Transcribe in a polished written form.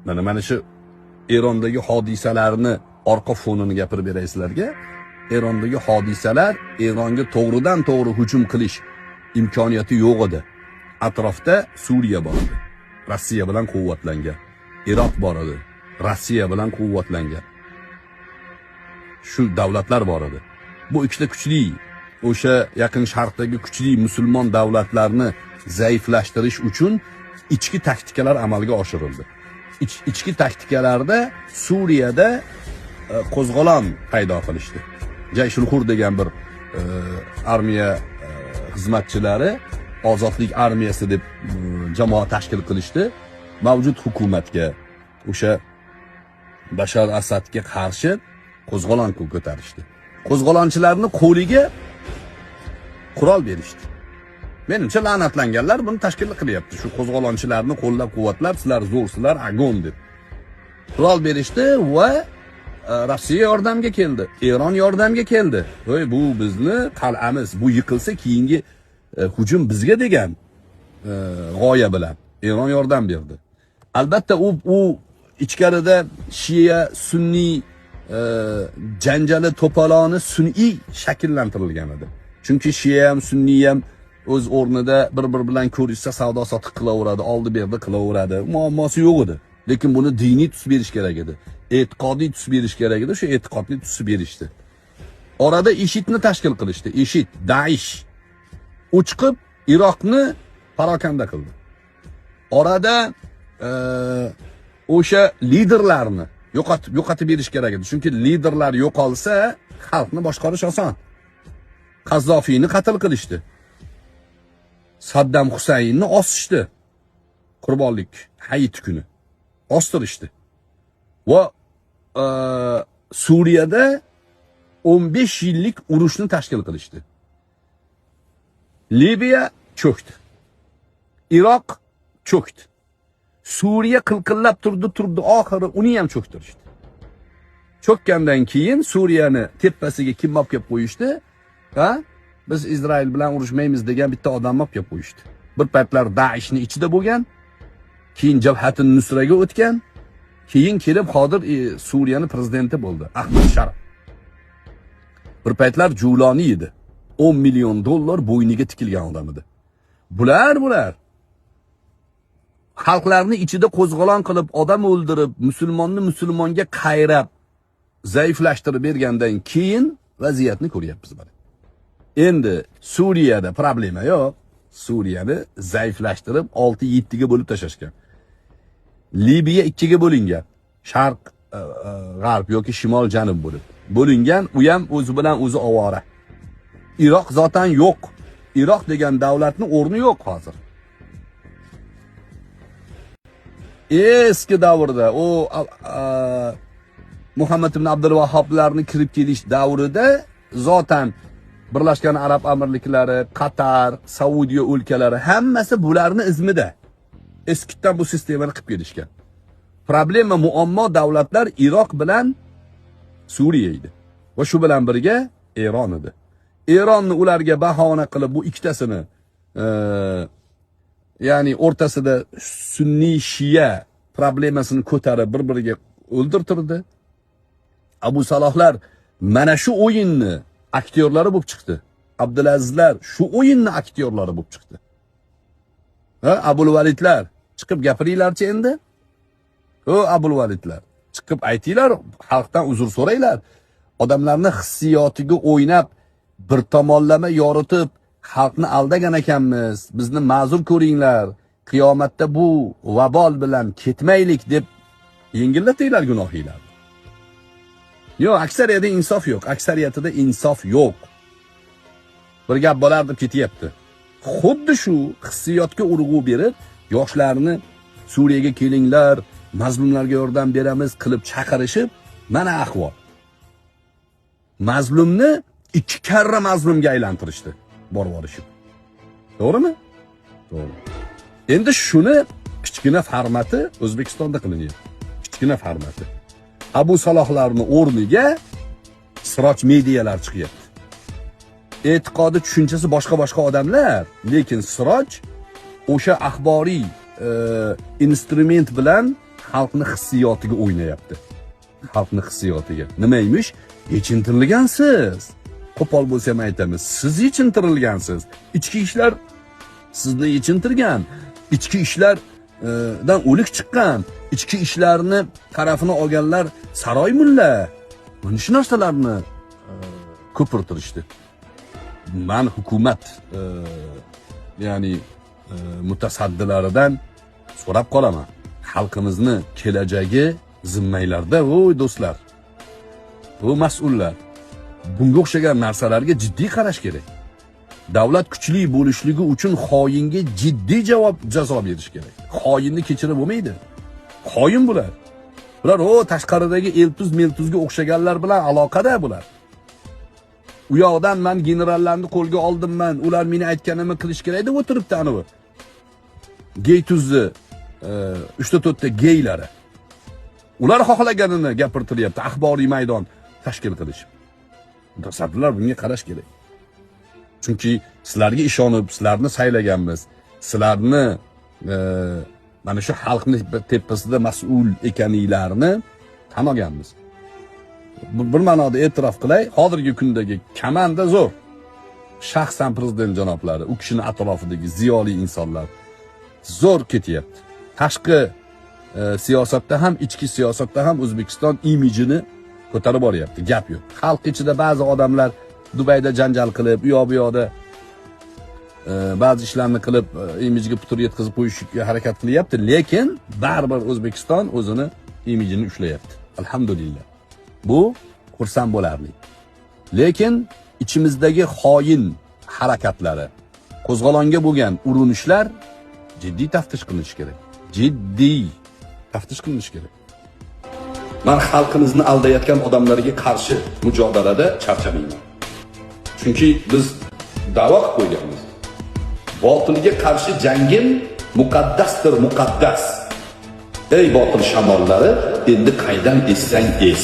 Mana shu Erondagi hodisalarni orqa fonini gapirib beray sizlarga. Erondagi hodisalar, Eronga to'g'ridan to'g'ri hujum qilish imkoniyati yo'q edi. Atrofda Suriya bor edi. Rossiya bilan quvvatlangan. Iroq bor edi. Rossiya bilan quvvatlangan. Shu davlatlar bor edi. Bu ikkita kuchli, o'sha Yaqin Sharqdagi kuchli musulmon davlatlarni zaiflashtirish uchun ichki taktikalar amalga oshirildi. Ichki taktikalarda Suriyada qo'zg'olon paydo qilishdi. Jayshul Hur degan bir armiya xizmatchilari ozodlik armiyasi deb jamoa tashkil qilishdi. Mavjud hukumatga, o'sha Bashar Asadga qarshi qo'zg'olon ko'tarishdi. Qo'zg'olonchilarni qo'liga qurol berishdi. Menimcha, la'natlanganlar buni tashkil qilyapti. Shu qo'zg'olonchilarni qo'llab-quvvatlab, sizlar zo'rsizlar, огонь deb. Qurol berishdi va Rossiya yordamga keldi. Eron yordamga keldi. Voy, bu bizni qal'amiz, bu yiqilsa keyingi hujum bizga degan g'oya bilan Eron yordam berdi. Albatta u ichkarida shia, sunniy janjali to'poloni sun'iy shakllantirilgan edi. Chunki shia ham, sunniy ham o'z o'rnida bir-biri bilan ko'rishsa savdo sotiq qilaveradi, oldi berdi qilaveradi. Muammosi yo'q edi. Lekin buni diniy tus berish kerak edi. E'tiqodiy tus berish kerak edi. Shu e'tiqodli tusni berishdi. Orada IShIDni tashkil qilishdi. IShID, Daish. U chiqib Iroqni parokanda qildi. Orada o'sha liderlarni yo'qotib berish kerak edi. Chunki liderlar yo'qolsa, xalqni boshqarish oson. Qazzofiyni qatl qilishdi. Saddam Husaynni osishdi. Qurbonlik hayit kuni ostirishdi. Va Suriyada 15 yillik urushni tashkil qilishdi. Libiya cho'kdi. Iroq cho'kdi. Suriya qilqillab turdi, turdi, oxiri uni ham cho'ktirishdi. Cho'kkandan keyin Suriyani tepasiga kim olib kelib qo'yishdi? Ha? Biz Izrail bilan urushmaymiz degan bitta odamni olib kelib qo'yishdi. Bir paytlar Daeshni ichida bo'lgan, keyin Jabhatun Nusraga o'tgan, keyin kelib hozir Suriyani prezidenti bo'ldi, Ahmad Sharaf. Bir paytlar Juloniy edi. 10 million dollar bo'yniga tikilgan odam edi. Bular xalqlarni ichida qo'zg'olon qilib, odam o'ldirib, musulmonni musulmonga qayrab, zaiflashtirib bergandan keyin vaziyatni ko'ryapmiz mana. Endi Suriyada problema yo'q. Suriyani zaiflashtirib 6-7 ga bo'lib tashlashgan. Libiya 2 ga bo'lingan. Sharq, g'arb yoki shimol, janub bo'lib bo'lingan, u ham o'zi bilan o'zi ovora. Iroq zotan yo'q. Iroq degan davlatni o'rni yo'q hozir. Eski davrda u Muhammad ibn Abdul Vahhoblarni kirib kelish davrida zotan Birlashgan Arab Amirliklari, Qatar, Saudiya o'lkalari hammasi bularni izmida. Eskidan bu sistemani qilib kelishgan. Problema, muammo davlatlar Iroq bilan Suriya edi. Va shu bilan birga Eron edi. Eronni ularga bahona qilib bu ikkitasini ya'ni o'rtasida sunniy shia problemasini ko'tarib bir-biriga o'ldirtirdi. Abu Salohlar mana shu o'yinni aktyorlari bo'lib chiqdi. Abdulazizlar shu o'yinni aktyorlari bo'lib chiqdi. Ha, Abul Validlar chiqib gapiringlarchi endi. O Abul Validlar chiqib aytinglar, xalqdan uzr so'ranglar. Odamlarni hissiyotiga o'ynab bir tomonlama yoritib xalqni aldagan ekanmiz. Bizni ma'zur ko'ringlar. Qiyomatda bu vabol bilan ketmaylik deb yengillatinglar gunohinglarni. Yo'q, aksariyatida insof yo'q. Aksariyatida insof yo'q. Bir gap bo'lar deb ketyapti. Xuddi shu hissiyotga urg'u berib, yoshlarni Suriyaga kelinglar, mazlumlarga yordam beramiz qilib chaqirishib, mana ahvol. Mazlumni ikki karra mazlumga aylantirishdi, borib olishib. To'g'rimi? To'g'ri. Endi shuni kichkina formati O'zbekistonda qilinyapti. Kichkina formati. Abu Salohlarni o'rniga Siroj medialar chiqyapti. E'tiqodi, tushunchasi boshqa-boshqa odamlar, lekin Siroj o'sha axboriy instrument bilan Xalqni hissiyotiga o'ynayapti. Xalqni hissiyotiga. Nima emish? Yechintirilgansiz. Qo'pol bo'lsa ham aytamiz, siz yechintirilgansiz. Ichki ishlar sizni yechintirgan. Ichki ishlardan o'lik chiqqan. Ichki ishlarni tarafini olganlar saroy mulla. Mana shu narsalarni ko'pirtirishdi. Man hukumat ya'ni mutasaddilaridan so'rab qolaman. Xalqimizni kelajagi zimmanglarda, voy do'stlar. Bu mas'ullar. Bunga o'xshagan narsalarga jiddiy qarash kerak. Davlat kuchli bo'lishligi uchun xoinga jiddiy javob, jazo berish kerak. Xoinni kechirib bo'lmaydi. Xoin bular. Bular o tashqaridagi eltuz meltuzga o'xshaganlar bilan aloqada bular. U yoqdan man generallarni qo'lga oldimman, ular meni aytganimni qilish kerak deb o'tiribdi anavi. Geytuzni 3-4 ta geylari. Ular xohlaganini gapirtiryapti, axboriy maydon tashkil qilishib. Mutasaddilar bunga qarash kerak. Chunki sizlarga ishonib, sizlarni saylaganmiz. Sizlarni mana shu xalqni tepasida mas'ul ekaninglarni tan olganmiz. Bir ma'noda e'tirof qilay, hozirgi kundagi komanda zo'r. Shaxsan prezident janoblari, u kishini atrofidagi ziyoli insonlar zo'r ketyapti. Tashqi siyosatda ham, ichki siyosatda ham O'zbekiston imijini ko'tarib boryapti. Gap yo'q. Xalq ichida ba'zi odamlar Dubayda janjal qilib, u yoq bu yoqda ba'zi ishlarni qilib, imijga putur yetkazib qo'yishga harakat qilyapti, lekin baribir O'zbekiston o'zini imijini ushlayapti. Alhamdulillah. Bu xursand bo'larli. Lekin ichimizdagi xoin harakatlari, qo'zg'olonga bo'lgan urinishlar jiddiy taftish qilinishi kerak. Jiddiy taftish qilinishi kerak. Man xalqimizni aldayotgan odamlarga qarshi mujodalada charchamayman. Chunki biz da'vo qilib qo'yganmiz. Botilga qarshi jangim muqaddasdir, muqaddas. Ey botil shamollari, endi qaydan essang es.